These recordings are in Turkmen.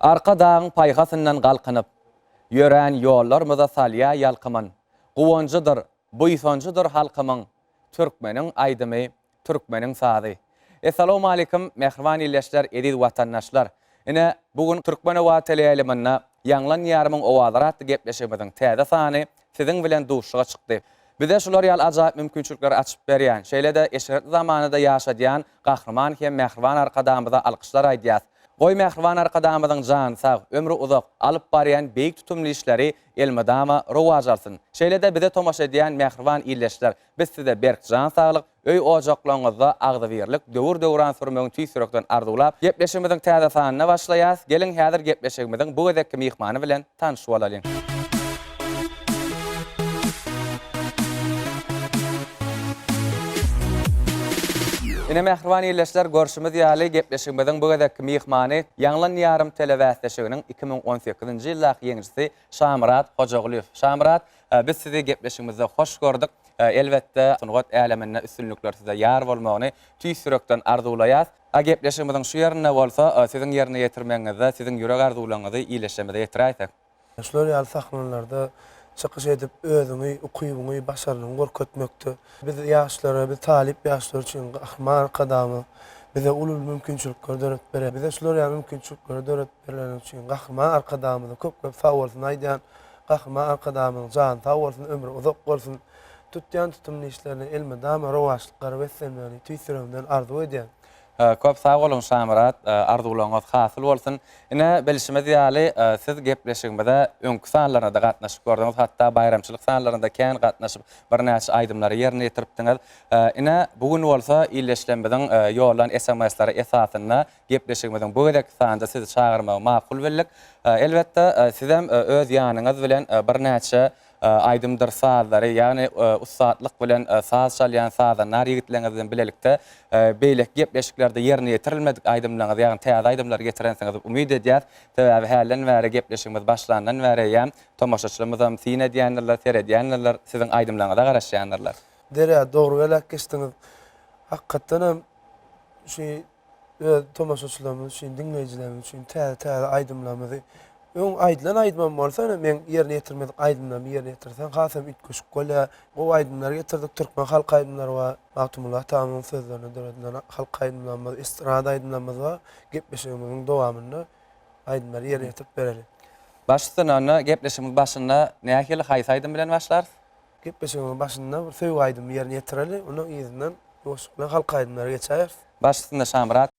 Arkadagyň paýhasyndan galkynyp, Ýörän ýollarmyza salýa ýalkymyn. Guwanjydyr, buýsanjydyr halkymyň, Türkmeniň aýdymy, türkmeniň sazy. Essalawmaleýkim, mähriban ildeşler, eziz watandaşlar! Ine, bu gün Türkmenowa teleýaýlymynda Ýaňlan Diýarymyň owazlary atly gepleşigimiziň täze sany siziň bilen duşuşyga çykdy. Bize şular ýaly ajaýyp mümkinçilikleri açyp berýän, şeýle-de eşretli zamanada ýaşadýan Gahryman hem mähriban Arkadagymyza alkyşlar aýdýas. Goý mähriban Arkadagymyzyň jany sag, ömri uzak, alyp barýan beýik tutumly işleri elmydama rowaç alsyn. Şeýle-de bize tomaşa edýän mähriban ildeşler, biz size berk jan saglyk, öý-ojaklaryňyzda agzybirlik, döwür-döwran sürmegini tüýs ýürekden arzuwlap, gepleşigimiziň täze sanyna başlaýas. Geliň häzir gepleşigimiziň bu gezekki myhmany bilen tanyş bolalyň. Ine mähriban ildeşler görşümiz ýaly gepleşigimiziň bu gezekki myhmany Ýaňlan Diýarym telebäsleşiginiň 2018-nji ýyldaky ýeňijisi Şamyrat Hojagulyýew. Şamyrat, biz sizi gepleşigimizde hoş gördük. Elbetde, sungat äleminde üstünlikler size ýar bolmagyny tüýs ýürekden arzuwlaýas. A gepleşigimiziň şu ýerinde bolsa siziň ýerine ýetirmegiňizde siziň ýürek arzuwlaryňyzy ildeşlerimize ýetiräýsek. Şular ýaly sahnalarda çykyş edip, özüňi, ukybyňy, başarnygyňy görkezmekde biz ýaşlara, biz talyp ýaşlar üçin Gahryman Arkadagymyz bize uly-uly mümkinçilikleri döredip berýär. Bize şular ýaly mümkinçilikleri döredip berleni üçin Gahryman Arkadagymyza köp-köp sagbolsun aýdýan. Gahryman Arkadagymyzyň jany sag bolsun, ömri uzak bolsun. Tutýan tutumly işlerine elmydama rowaçlyklara beslenmegini tüýs ýüregimden arzuw edýän. Köp sag boluň Şamyrat, arzuwlaryňyz hasyl bolsun. Ine, bilşimiz ýaly, siz gepleşigimize öňki sanlaryna-da gatnaşyp gördüňiz, hatda baýramçylyk sanlaryna-da kän gatnaşyp, birnäçe aýdymlary ýerine ýetiripdiňiz. Ine, bu gün bolsa ildeşlerimiziň ýollan SMS-leri esasynda gepleşigimiziň bu gezekki sanynda sizi çagyrmagy makul bildik. Elbetde, sizem öz ýanyňyz bilen birnäçe aýdymdyr sazlary, ýagny ussatlyk bilen saz çalýan sazandar ýigitleriňiz bilen bilelikde beýleki gepleşiklerde ýerine ýetirilmedik aýdymlaryňyzy, ýagny täze aýdymlary getirensiňiz diýip umyt edýäs. Sebäbi hälden bäri gepleşigimiz başlandan bäri eýýäm tomaşaçylarymyzam syn edýändirler, seredýändirler, siziň aýdymlaryňyza garaşýandyrlar. Derýa dogry beläk geçdiňiz. Hakykatdan hem şu öz tomaşaçylarymyz üçin, diňleýjilerimiz üçin täze-täze aýdymlarymyzy öň aýdylan aýdymam bolsa, ýöne meň ýerine ýetirmedik aýdymlarymy ýerine ýetirseň hasam üýtgeşik bolýar. Gowy aýdymlar getirdik, türkmen halk aýdymlary bar, Magtymguly atamyzyň sözlerine döredilen halk aýdymlarymyz, estrada aýdymlarymyz bar. Gepleşigimiziň dowamynda aýdymlary ýerine ýetirip bereli. Baş üstüne onda gepleşigimiz başynda nähili haýsy aýdym bilen başlarys? Gepleşigimiziň başynda bir söýgi aýdymy ýerine ýetireli, ondan yzyndan ýuwaşlyk bilen halk aýdymlara geçäýeris. Baş üstünde Şamyrat.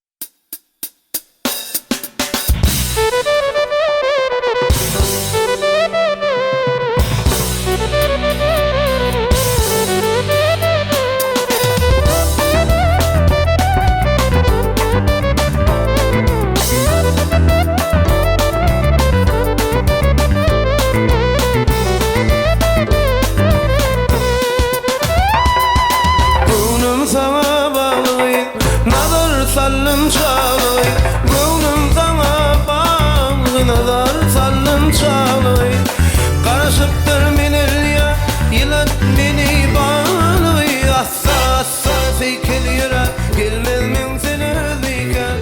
Göwnüm saňa bagly gyz, nazar saldym çagly Göwnüm saňa bagly, nazar saldym çagly Garaşypdyr men elýa, ýylat meni bagly Assa-assa seýkel ýöre, gelmezmiň sen öz bikäm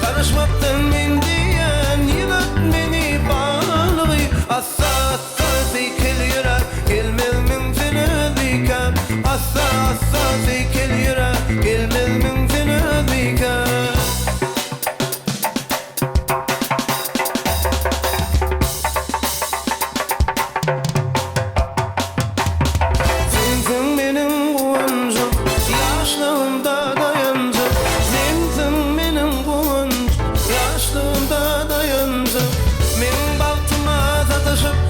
Garaşmakdan men diýýän, ýylat meni bagly Assa-assa Seýkel ýöräp gelmezmiň sen öz bikäm Assa-assa seýkel ýöräp gelmezmiň sen öz bikäm. Sensiň meniň guwanjym, ýaşlygymda daýanjym Sensiň meniň guwanjym, ýaşlygymda daýanjym Meň bagtyma sataşyp.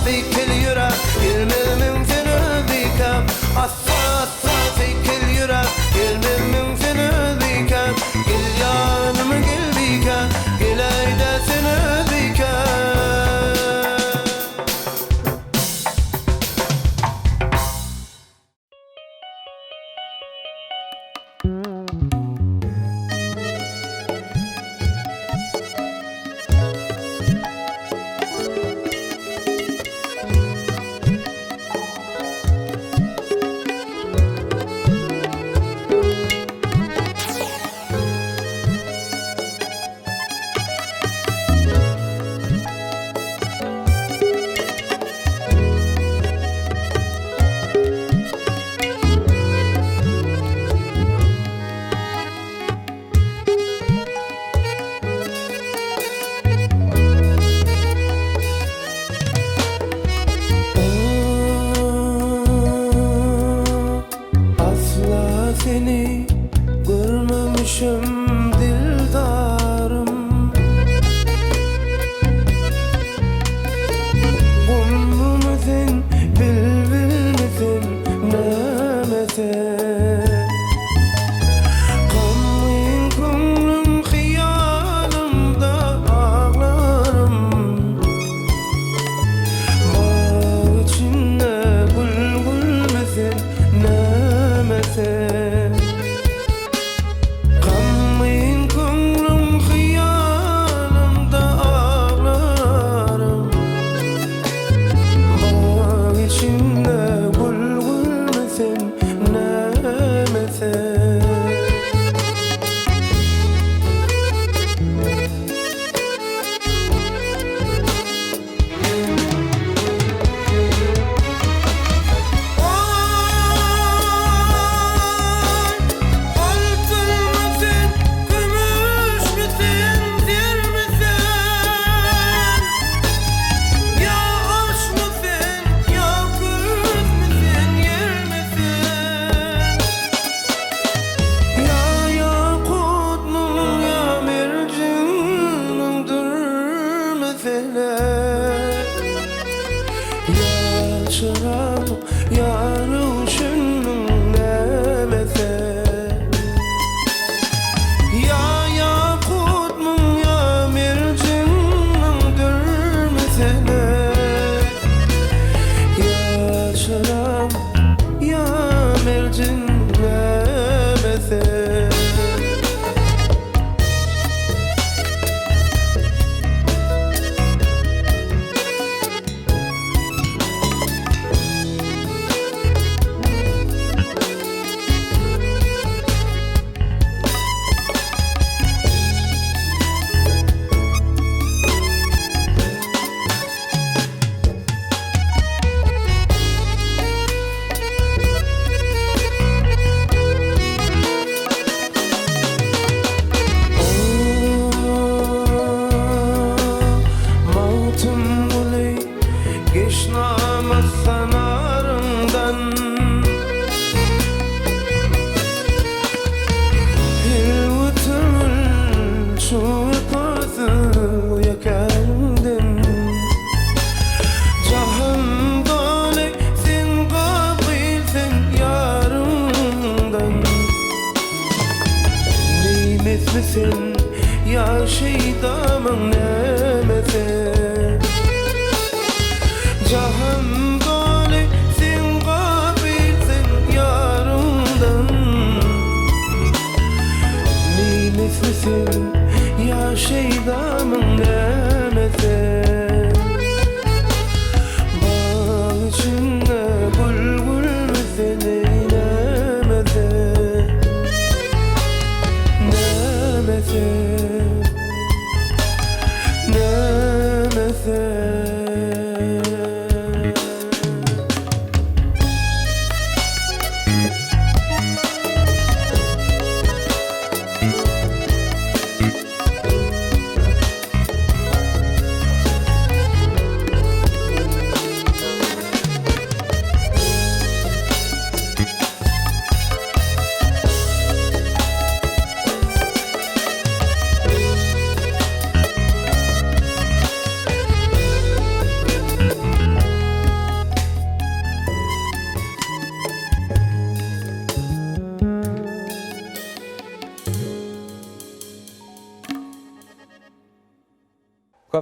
seýkel ýöräp Gelmezmiň sen öz bikäm Assa assa seýkel ýöräp Gelmezmiň sen öz bikäm Gel ýanyma gel bikäm Geläýdä sen öz bikäm. Asla seni görmemişim dildarym. Gumrumy sen, bilbilmi sen, näme sen? Gamgyn köňlüm hyýalymda aglarym. Bag içinde gül gülmi sen, näme sen? Gamgyn köňlüm hyýalymda aglarym. Bag içinde gül gülmi sen, näme sen? Aý, altynmy sen, kümüşmi sen, zermi sen? Ýa arşmy sen, ýa kürsmi sen, ýermi sen? Ýa ýakutmyň, ýa merjenmiň, dürmi sen? Ýa çyragmyň, ýa röwşenmiň, näme sen? Ýa ýakutmyň, ýa merjenmiň, dürmi sen? Ýa çyragmyň, ýa merjen, näme sen? Magtymguly geç namazdan aryňdan Elwütümül şu wepasyz ýekäriňden Jahan doly sen gapyl sen ýaryňdan Neýmesmi sen ýa şeýdamyň näme sen Jahan doly sen gapyl sen ýaryňdan Neýmesmi sen ýa şeýdamyň näme sen Bag içinde gül gülmi sen eý näme sen Näme sen Näme sen.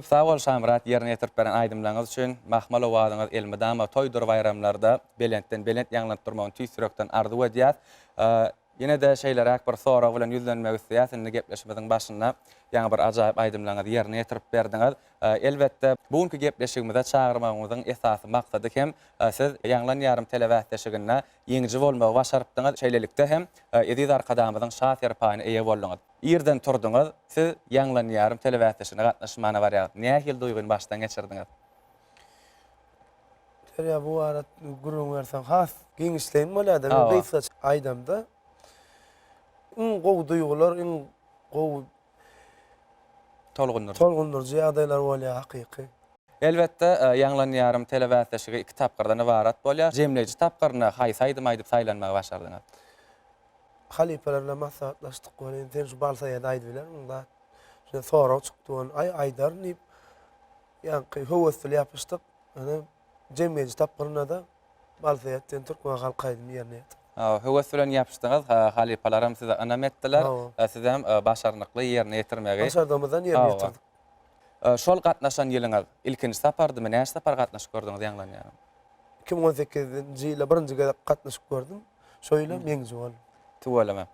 Köp sag bol Şamyrat ýerine ýetirip beren aýdymlaryňyz üçin. Mahmal owazyňyz elmydama toýdur baýramlarda belentden belent ýaňlanyp durmagyny tüýs ýürekden arzuw edýäs. Ýene-de şeýleräk bir sorag bilen ýüzlenmek isleýäs indi gepleşimiziň başynda ýaňy bir ajaýyp aýdymlaryňyzy ýerine ýetirip berdiňiz. Elbetde bu günki gepleşigimize çagyrmagymyzyň esasy maksady hem siz Ýaňlan ýarym telebäsleşiginde ýeňiji bolmagy başarypdyňyz şeýlelikde hem Eziz Arkadagymyzyň Şa serpaýyna eýe bolduňyz. Irden turduňyz, siz Ýaňlanýarym telebäsleşigine gatnaşmana barýaňyz. Nähili duýgyny başdan geçirdiňiz? Derýa bu barada gürrüň berseň has giňişleýin bolýar-da, men gysgaça aýdamda, iň gowy duýgular, iň gowy Tolgundyryjy. Tolgundyryjy ýagdaýlar bolýar hakyky. Elbetde, Ýaňlanýarym telebäsleşigi iki tapgyrdan ybarat bolýar. Jemleýji tapgyrynda haýsy aýdymy aýdyp saýlanmagy başardyňyz? Halypalar bilen maslahatlaşdyk welin, sen şu Balsaýady aýdybilermiň zat? Şonda sorag çykdy welin, aý aýdaryn diýip, ýaňky höwes bilen ýapyşdyk. Ýöne jemleýji tapgyrynda-da Balsaýat diýen türkmen halk aýdymy ýerine ýetirdik. Höwes bilen ýapyşdyňyz, halypalaram size ynam etdiler, sizem başarnykly ýerine ýetirmegi. Başardygymyzdan ýerine ýetirdik. Şol gatnaşan ýylyňyz ilkinji sapardymy, näçe sapar gatnaşyp gördüňiz ýaňlanýarym? 2018-nji ýylda birinji gezek gatnaşyp gördüm. Şo ýylam ýeňiji boldum. Tüweleme.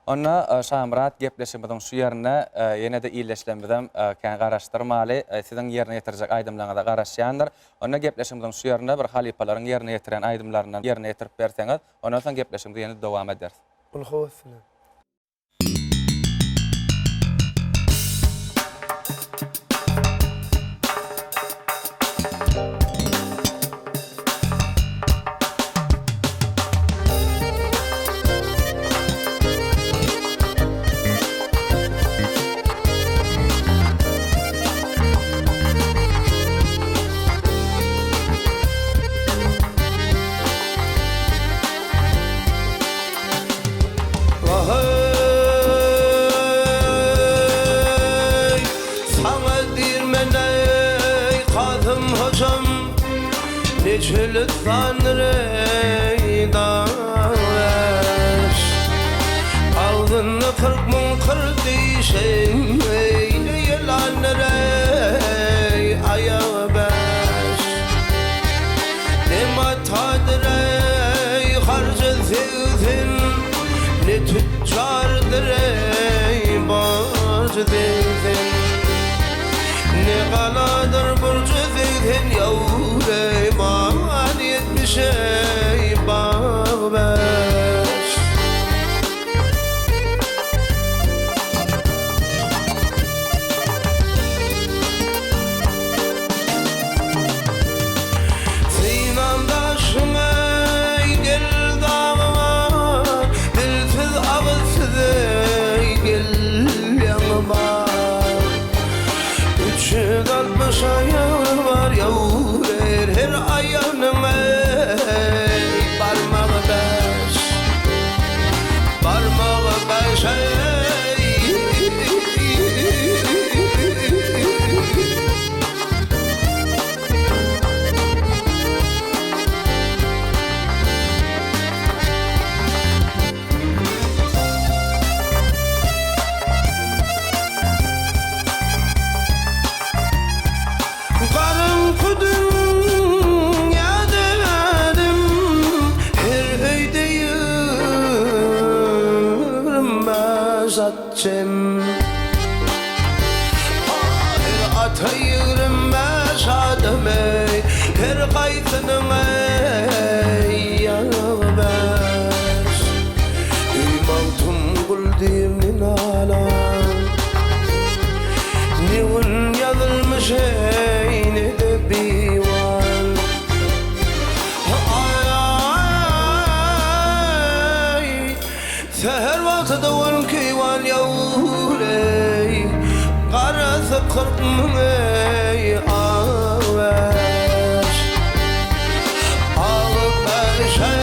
Onda Şamyrat gepleşigimiziň şu ýerinde ýene-de ildeşlerimizem kän garaşdyrmaly. Siziň ýerine ýetirjek aýdymlaryňyza garaşýandyr. Onda gepleşigimiziň şu ýerinde bir halypalaryň ýerine ýetiren aýdymlaryndan ýerine ýetirip berseňiz, ondan soň gepleşigimizi ýene-de dowam ederis. Uly höwes bilen. Waheý, saňa diýrmen eý, Kasym hojam, Neçeli sandyr eý, daş. Agzynda 40 müň 40 dişiň eý, Ne ýylandyr eý, aýagy bäş. Ne matadyr eý, harjy 80, Ne tütjardyr eý, borjy 80. Ne galadyr burjy 80, Ýawur eý, mal 70 eý, bag bäş. Synam daşyň eý, gel dagyma, Dilsiz agyzsyz eý, gel ýanyma. 360 aýagy bar ýawur, Her aýagynyň eý, barmagy bäş. Barmagy bäş eý. Garaňky dünýäde elim, Her öýde 25 at jem. Her ata 25 adam eý, Her gaýsynyň eý, ýagy bäş. Eý Magtymgul diýmli nalan, Ne gün ýazylmyş eý, ne-de diwan. Aý, säher wagty dogan keýwan ýawur eý, Garasy 40 müň eý, ak bäş. Ak bäş eý.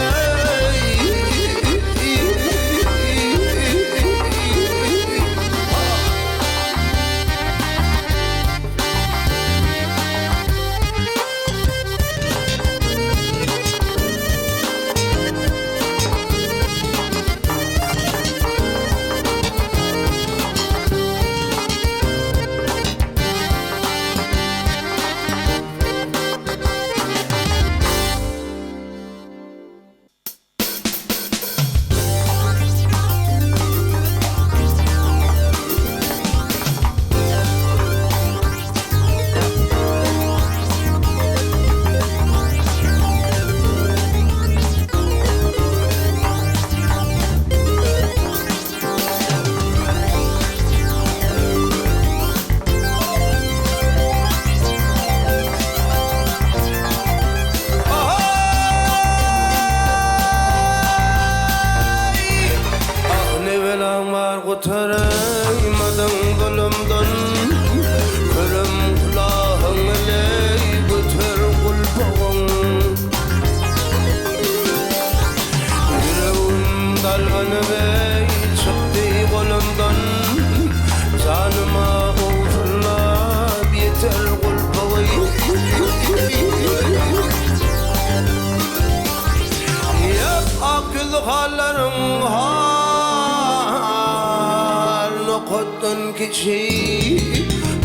kiçi.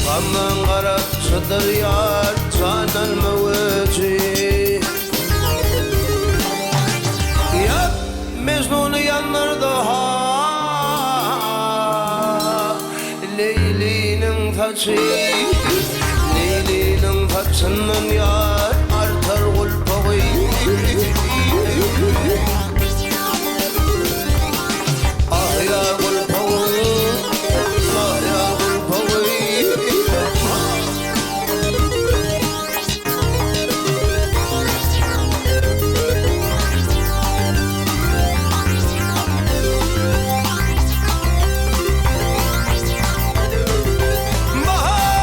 Gamdan garakçydyr ýar, jan alma öji. Ýap, Mejnuny ýandyrdy ha, Leýliniň saçy. Leýliniň saçyndan ýar artar gulpagy. Ah ýar gulpagy, ah ýar gulpagy. Bahaý!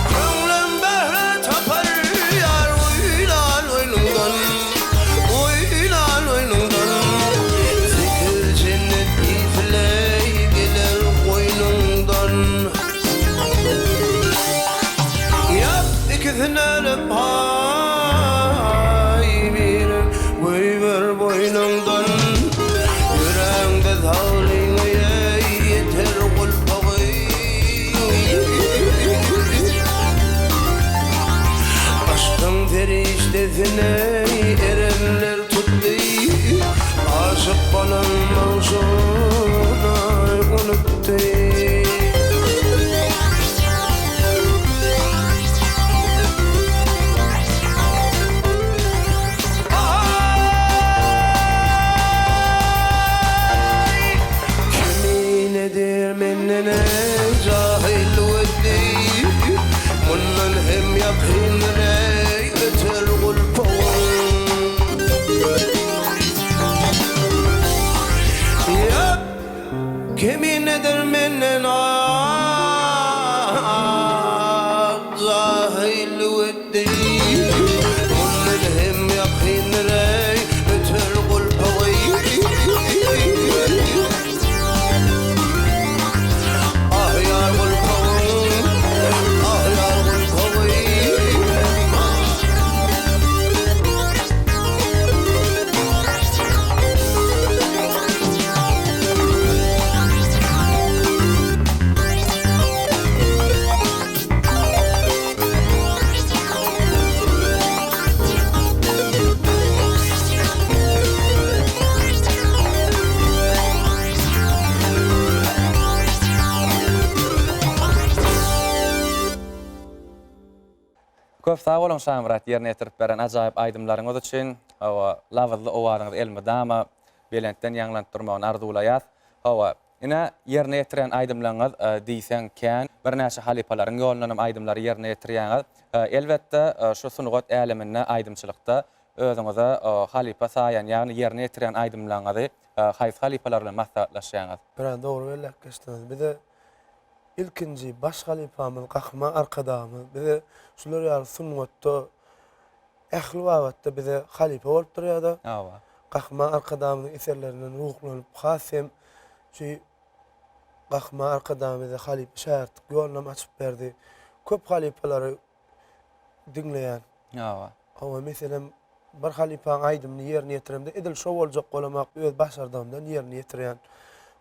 Köňlüm bähre tapar ýar oýnan oýnuňdan, Oýnan oýnuňdan. Zikir jennet isleý geler goýnuňdan. Ýap ikisini alyp haý birin goýber boýnuňdan. Ýöräňde saglyňa ýeter gulpagy. Yşkyň perişdesine erenler tutdy. Aşyk bolan magşugyny unutdy. Aý! Keminedir menden jahyl weli, Mundan hem ýakyndyr-eý öter gulpagyň. Ýap, keminedir menden ah, jahyl weli, Mundan hem ýakyndyr-eý öter gulpagy. Ah ýar gulpagyň, ah ýar gulpagy. Köp sag boluň Şamyrat ýerine ýetirip beren ajaýyp aýdymlaryňyz üçin. Hawa, labyzly owazyňyz elmydama belentden ýaňlanyp durmagyny arzuwlaýas. Hawa, ine ýerine ýetiren aýdymlaryňyz diýseň kän. Birnäçe halypalaryň ýolundanam aýdymlary ýerine ýetirýäňiz. Elbetde, şu sungat äleminde, aýdymçylykda özüňize halypa saýan, ýagny ýerine ýetirýän aýdymlaryňyzy haýsy halypalar bilen maslahatlaşýaňyz? Örän dogry belläp geçdiňiz. Bize ilkinji baş halypamyz Gahryman Arkadagymyz bize şular ýaly sungatda ähli babatda bize halypa bolup durýar-da. Hawa. Gahryman Arkadagymyzyň eserlerinden ruhlanyp has hem şu Gahryman Arkadagymyz bize halypa şägirtlik ýolunam açyp berdi. Köp halypalary diňleýän. Hawa. Hawa, meselem, bir halypaň aýdymyny ýerine ýetiremde edil şo boljak bolamak öz başardygymdan ýerine ýetirýän.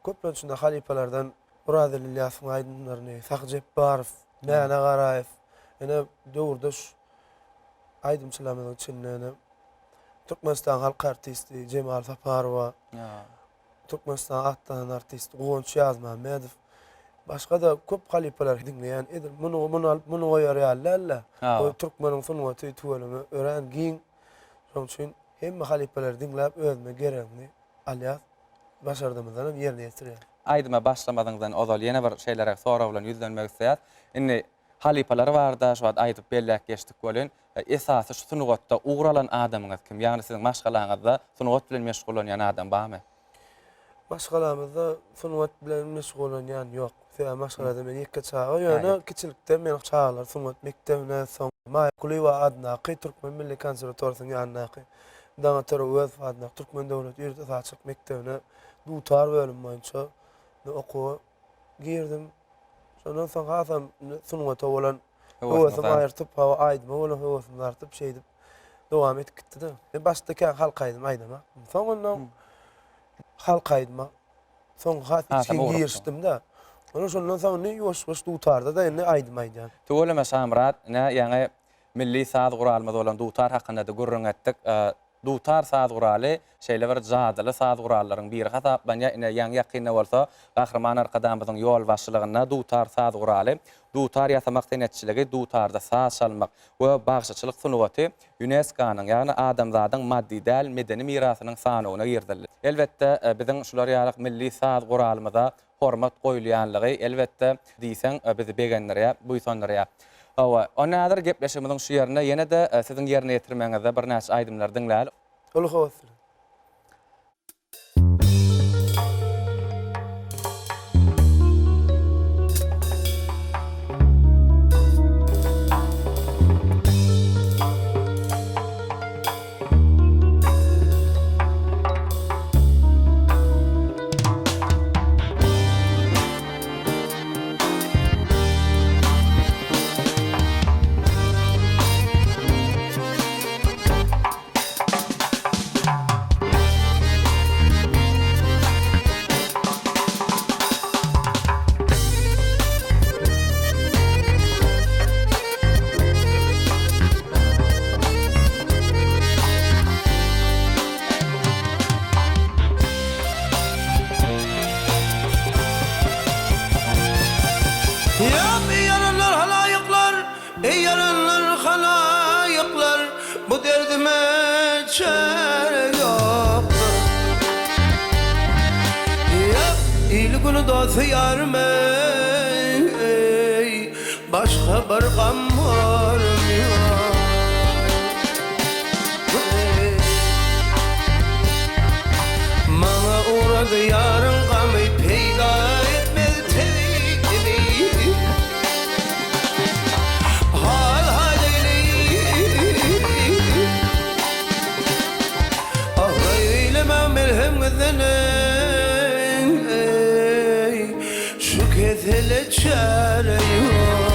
Köplenç şunda halypalardan Orazeli Ylýasowyň aýdymlaryny, Sahy Jepbarow, Mäne Garaýew, ine döwürdeş aýdymçylarymyzyň içinde ine Türkmenistanyň halk artisti Jemal Saparowa, Türkmenistanyň at gazanan artisti Guwanç Ýazmämmedow, başga-da köp halypalary diňleýän. Edil muny muny alyp, muny goýar ýaly däl-de. Bu türkmeniň sungaty tüweleme örän giň. Şonuň üçin hemme halypalary diňläp özüme geregini alýas, başardygymyzdan hem ýerine ýetirýäs. Aýdyma başlamazyňyzdan ozal ýene bir şeýleräk sorag bilen ýüzlenmek isleýäs. Indi halypalar barada şu wagt aýdyp belläp geçdik welin, esasy şu sungatda ugur alan adamyňyz kim? Ýagny siziň maşgalaňyzda sungat bilen meşgullanýan adam barmy? Maşgalamyzda sungat bilen meşgullanýan ýok. Sebäbi maşgalada men ýeke çaga, ýöne kiçilikde meni çagalar sungat mekdebine, soň Maýa Kulyýewa adyndaky Türkmen milli konserwatoriýasynyň ýanyndaky Daňatar Öwezow adyndaky Türkmen döwlet ýörite sazçylyk mekdebine dutar bölümi boýunça okuwa girdim. Şondan soň hasam sungata bolan höwesim artyp, hawa aýdyma bolan höwesim artyp, şeýdip dowam edip gitdi-de. Men başda kän halk aýdym aýdamakdym. Soňundan halk aýdyma. Soň has içgin girişdim-de. Ondan şondan soň indi ýuwaş-ýuwaş dutarda-da indi aýdym aýdýan. Tüweleme Şamyrat, ine ýaňy milli saz guralymyz bolan dutar hakynda-da gürrüň etdik. Dutar saz guraly şeýle bir jadyly saz gurallaryň biri hasaplanýar. Ine, ýaňy-ýakynda bolsa Gahryman Arkadagymyzyň ýolbaşçylygynda dutar saz guraly, dutar ýasamak senetçiligi, dutarda saz çalmak we bagşyçylyk sungaty ÝUNESKO-nyň, ýagny adamzadyň maddy däl medeni mirasynyň sanawyna girizildi. Elbetde, biziň şular ýaly milli saz guralymyza hormat goýulýanlygy, elbetde, diýseň bizi begendirýär, buýsandyrýar. Hawa, onda häzir gepleşigimiziň şu ýerinde ýene-de siziň ýerine ýetirmegiňizde birnäçe aýdymlary diňläli. Uly höwes bilen. Ýa ýaranlar halaýyklar, eý ýaranlar halaýyklar, bu derdime çäre ýokdur. Ýa ili-güni dosty ýarym eý, Başga bir gammarym ýok. Maňa ugrady ýaryň gamy, Peýda etmez tebibi. Hal-hal eýleýip. Ah, eýlemä melhem gizlenen, eý, Şu kesele çäre ýok.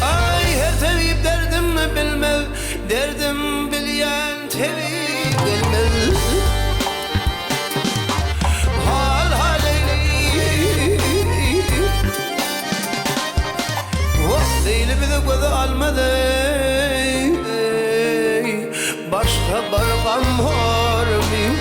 Aý, her tebip derdimni bilmez, Derdim bilýän tebip gelmez. Hal-hal eýleýip. Wah, Leýli bizi göze almaz eý, Başga bir gamhorym ýok.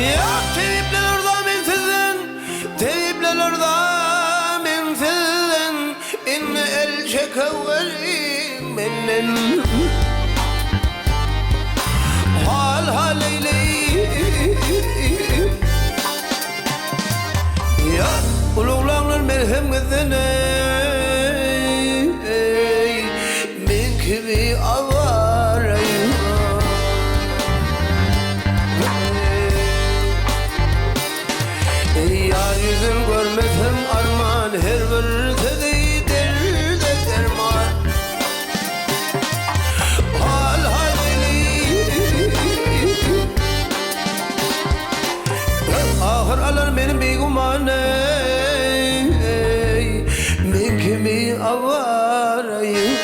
Ýok, tebipler yrza men sizden, Tebipler yrza men sizden, Indi el çekeweriň menden. Hal-hal eýleýip. Ýa uluglaňlar melhem gizlene, Eý, men kibi awara ýok. Eý, ýar ýüzün görmesem arman, Her bir sözi derde derman. Hal-hal eýleýip. Ahyr alar meni bigüman eý, Men kimi awaraýyn.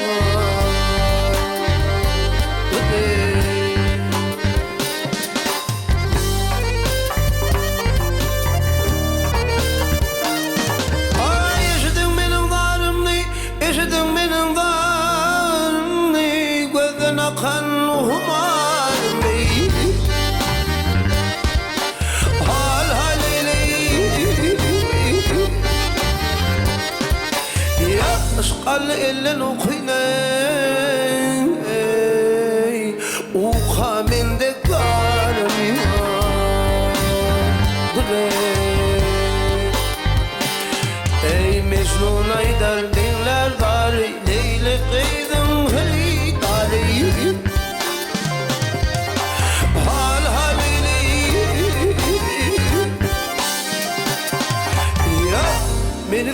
Aý, eşidiň meniň zarymny, Eşidiň meniň zarymny, Gözden akan humarymy. Hal-hal eýleýip. Ýa yşk aldy elden ukyny, Uka mende garym ýokdur. Eý, Mejnun!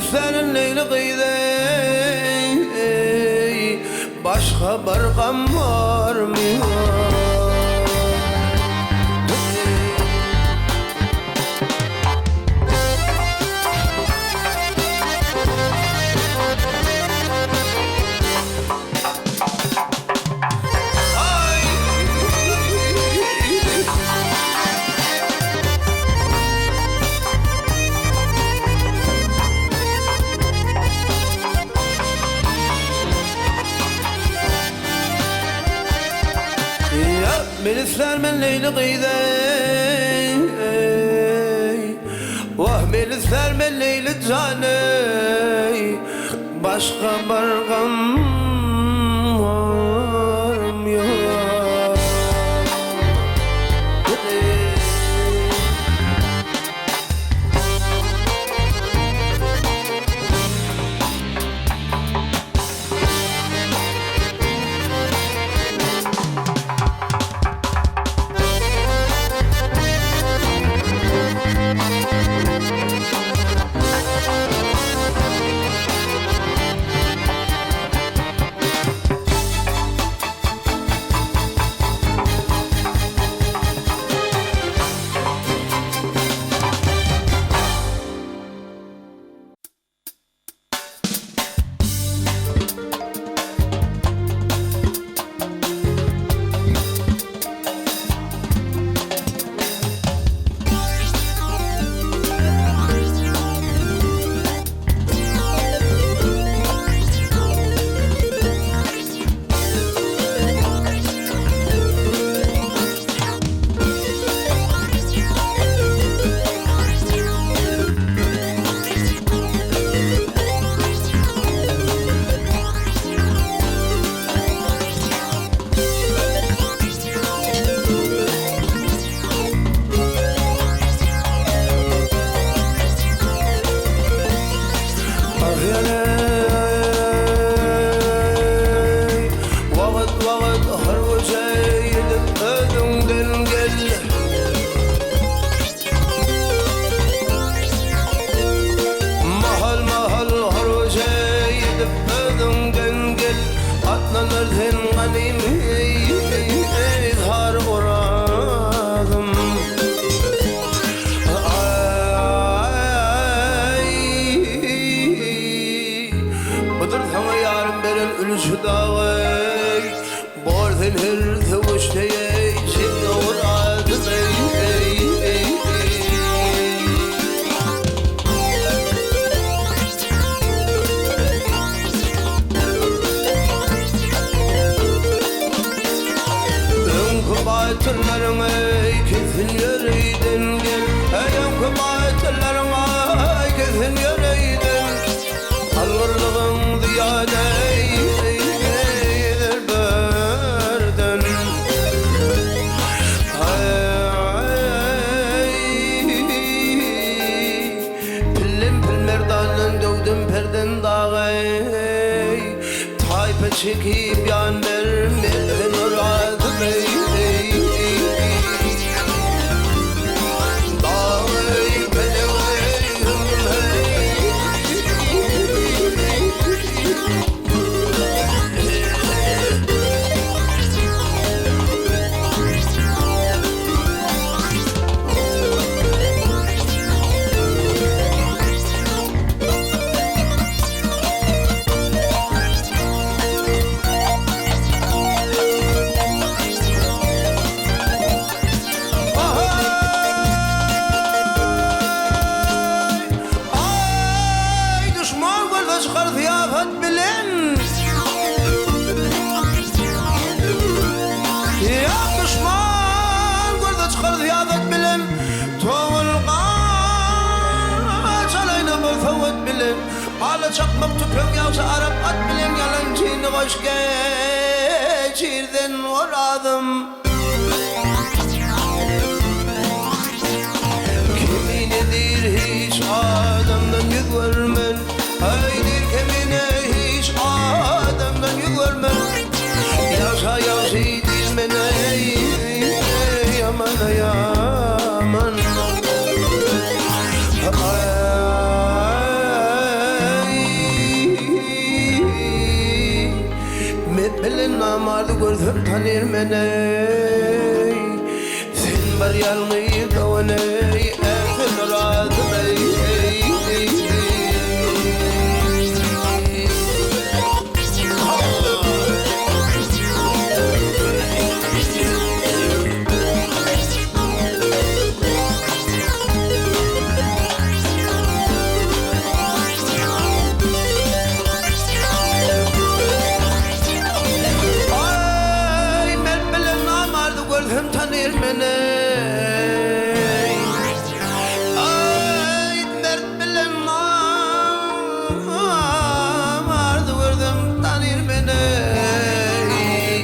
istärin Leýli gyz eý, Başga bir gam barmy Men islärmen Leýli gyz eý, Wah, men islärmen Leýli jan eý, Başga bir gam barm ýok. Ah ýaly, wagt-wagt hyrwyja edip özüňden gel. Mahal-mahal hyrwyja edip özüňden gel. Atlanar sen ganymy yzhar orazym. Aý, budur saňa ýarym beren ülşi dagy, Bor sen her söweşde ýeňe orazym eý. Öňki batyrlaryň eý kesin ýöriden gel, Eý öňki batyrlaryň aý kesin ýöriden, Algyrlygyň zyýan eý birden. Pillem pil merdandan döwdüm perden dagy, Taýpa çekip ýan ber merden razym eý. Dagy pelek eý hüm heý. Aý, duşman görse çykar syýasat bilen. Ýa duşman görse çykar syýasat bilen. Towul gaçalaýna bir sowat bilen. Ala çakmak tüpeň ýagşy arap at bilen. Ýalançyny goş geçirden orazym. Kemine diýr hiç adamdan ýüz görmen, Aý diýr kemine hiç adamdan ýüz görmen. Ýagşa ýagşy diýilmen eý, ýamana ýaman. namardy görsem tanyr men-eý Sen bir ýalňyz dogan-eý Är sen razymy-eý Aý, mert bilen namardy görsem tanyr men-eý. Aý, mert bilen namardy görsem tanyr men-eý.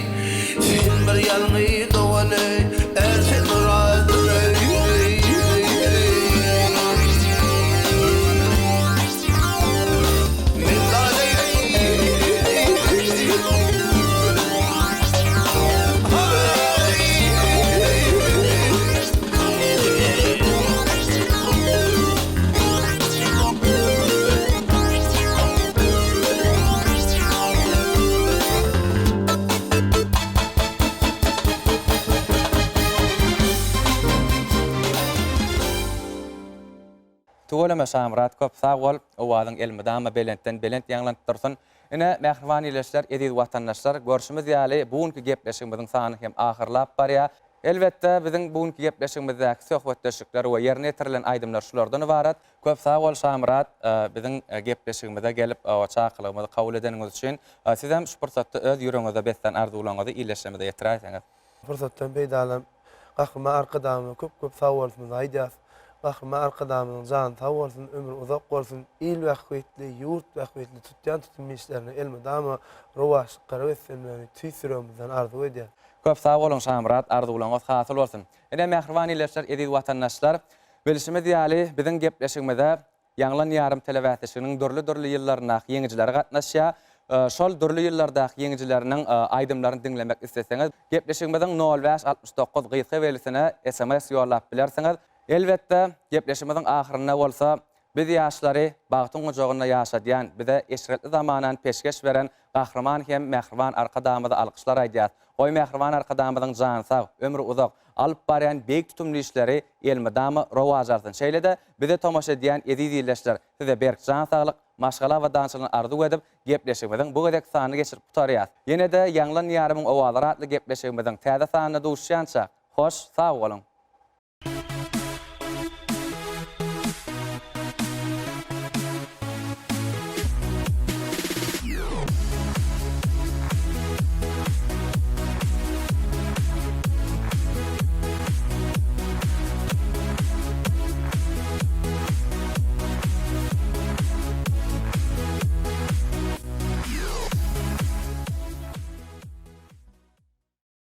Sen bir ýalňyz dogan-eý, är sen razymy-eý. Tüweleme Şamyrat köp sag bol, owazyň elmydama belentden belent ýaňlanyp dursun. Ine, mähriban ildeşler, eziz watandaşlar, görşümiz ýaly, bu günki gepleşigimiziň sany hem ahyrlap barýar. Elbetde, biziň bu günki gepleşigimizdäki söhbetdeşlikler we ýerine ýetirilen aýdymlar şulardan ybarat. Köp sag bol Şamyrat, biziň gepleşigimize gelip, çakylygymyzy kabul edeniňiz üçin. Sizem şu pursatda öz ýüregiňizde beslän arzuwlaryňyzy ildeşlerimize ýetiräýseňiz. Pursatdan peýdalanyp, Gahryman Arkadagymyza köp-köp sagbolsunymyzy aýdýarys. Gahryman Arkadagymyzyň jany sag bolsun, ömri uzak bolsun, il bähbitli, ýurt bähbitli tutýan tutumly işlerine elmydama rowaçlyklara beslenmegini tüýs ýüregimizden arzuw edýäris. Köp sag boluň Şamyrat, arzuwlaryňyz hasyl bolsun. Ine mähriban ildeşler, eziz watandaşlar, bilşimiz ýaly biziň gepleşigimize Ýaňlan ýarym telebäsleşiginiň dürli-dürli ýyllaryndaky ýeňijileri gatnaşýar. Şol dürli ýyllardaky ýeňijileriniň aýdymlaryny diňlemek isleseňiz, gepleşigimiziň nol bäş 69 gysga belgisine sms ýollap bilersiňiz. Elbetde, gepleşigimiziň ahyrynda bolsa, biz ýaşlary bagtyň gujagynda ýaşadýan, bize eşretli zamanany peşgeş beren Gahryman hem mähriban Arkadagymyza alkyşlar aýdýas. Goý mähriban Arkadagymyzyň jany sag, ömri uzak, alyp barýan beýik tutumly işleri elmydama rowaç alsyn. Şeýle-de bize tomaşa edýän eziz ildeşler, size berk jan saglyk, maşgala abadançylygyny arzuw edip, gepleşigimiziň bu gezek sanyny geçirip gutarýas. Ýene-de Ýaňlan Diýarymyň owazlary atly gepleşigimiziň täze sanynda duşuşýança, hoş sag boluň!